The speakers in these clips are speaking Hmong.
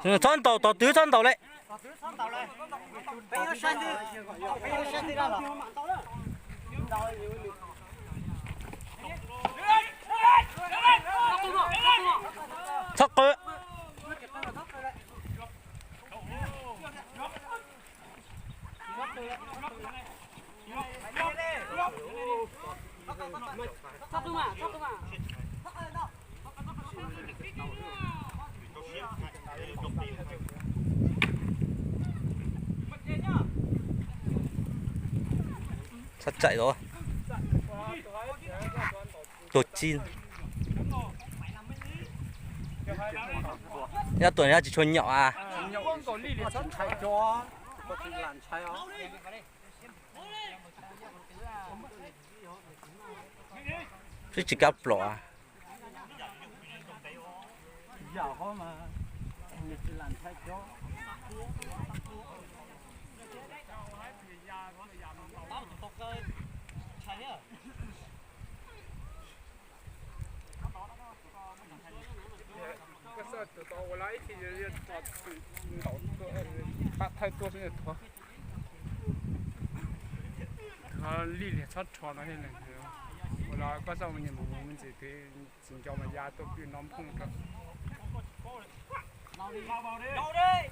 Txhob ntaus, tos twv txhob ntaus lawm. Txhob qw. Sab tsaim los tuag tsis. Yog tuam yog tsis tshua nyom a. Twb tsis kab plom. Lij liag txhob rho no thiab. Ua los koj xav mus nyiam mus mus ntxiv twg tsis nco mas ya tuaj pw no phooj rau.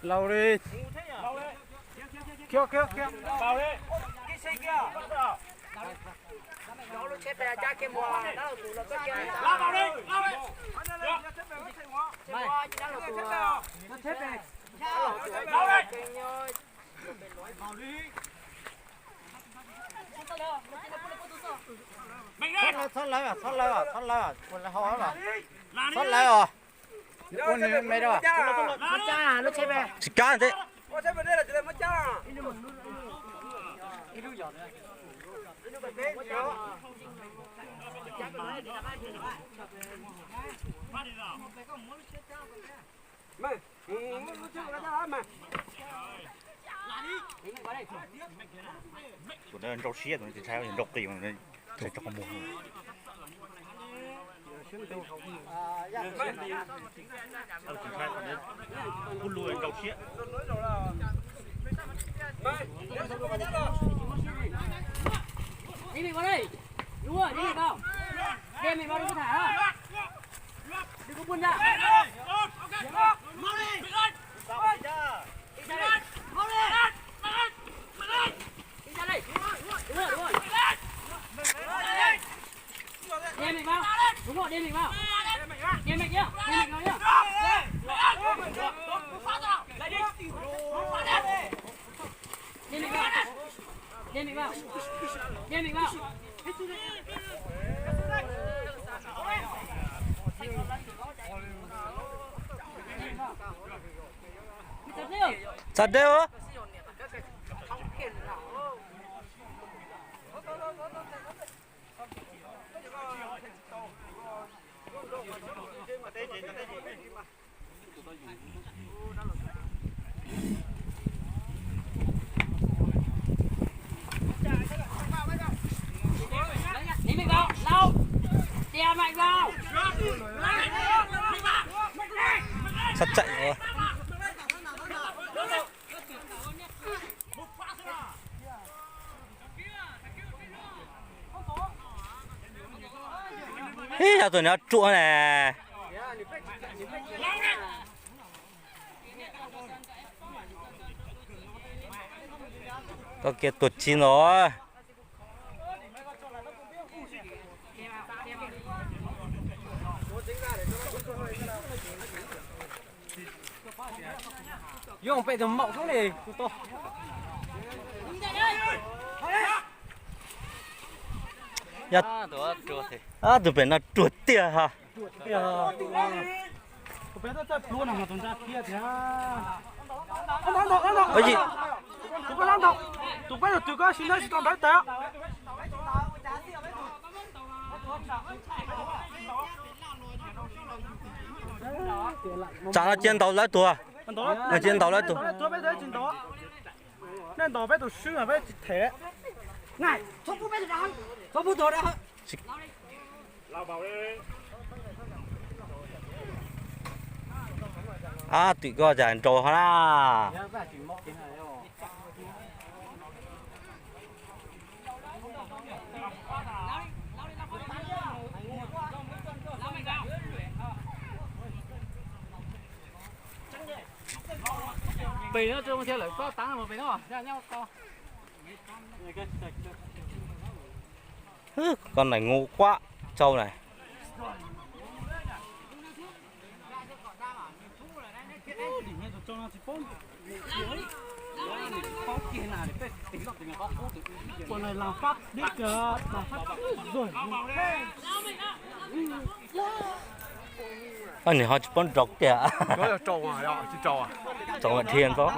Laus li. Khiav khiav khiav. Txhob lawv, txhob lawv, txhob lawv, txhob lawv os. Tsis kab thiab. Tus no nrau siab, tus no tsis ntshai, nrau qis, tsis tso qhov muag. Tus ntshai, tus no kuj lug nrau siab. Đi mày vào đây. Đúng rồi, đi mày vào. Đi mày vào, đừng có thả. Đừng có buôn ra. Đi ra đây. Đi ra đây. Đúng rồi, đúng rồi. Đi mày vào. Đúng rồi, đi mày vào. Đi mày kia, đi mày vào nhá. Đi mày vào. Đi mày vào. Đi mày vào. Txog deb. Đi mày vào, Long. Đè mày vào. Sắp chạy rồi. Ib, yog tus no ruam ne. Koj kiag tuag tsis no. Yuav pem tus maum xwb li tus to. Tus pem no ruam tiag ha. Tsam no cia ntaus lawv tuag. Cia ntaus lawv tuag. Ab, twm koj cas nrau ho na. Pem no thiaj lawm, txhob tav mus pem no. Koj nais ngu quab tsau na. Koj niam ho tsis paub nrau tiag. Txaus dhia ntxov.